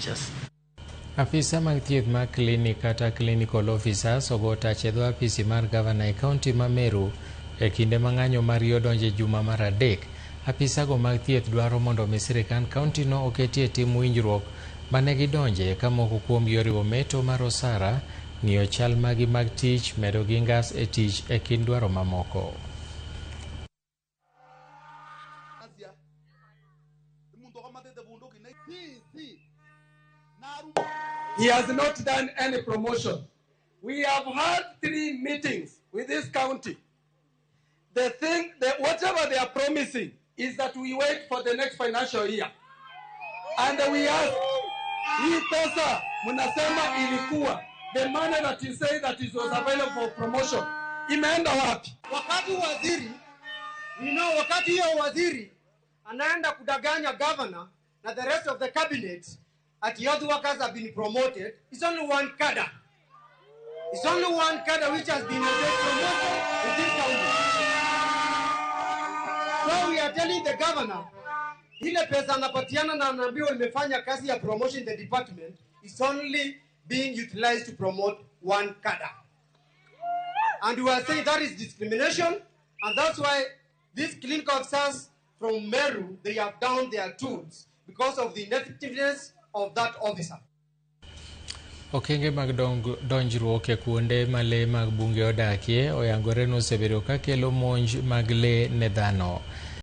teachers. Afisa mag thieth mag klinik kata clinical officers ogo tach e dho apisi mar gavana e kaunti ma Meru e kinde ma ng'anyo margi odonjo e juma mar adek. Apisago mag thieth dwaro mondo mi sirkand kauntino oketie tim winjruok mane gidonje ka moko kuomgi oriwo meto mar osara, ng'iyo chal magi mag tich, medo gi ngas e tich e kind dwaro mamoko. He has not done any promotion. We have had 3 meetings with this county. The thing, that whatever they are promising is that we wait for the next financial year. And we ask, hii pesa mnasema ilikuwa, the money that you say that it was available for promotion, imeenda wapi? Wakati waziri, you know, wakati hiyo waziri anaenda kudanganya governor na the rest of the cabinet at youth workers have been promoted, it's only one cadre. It's only one cadre which has been promoted in this county. So we are telling the governor, ile pesa anapatiana na anaambiwa imefanya kazi ya promotion in the department is only being utilized to promote one cadre. And we are saying that is discrimination, and that's why these clinical officers from Meru, they have downed their tools because of the ineffectiveness of that officer. Okenge mag donjruok e kuonde ma lee mag bunge odakie oyangore ni osebedo ka kelo monj mag lee ne dhano.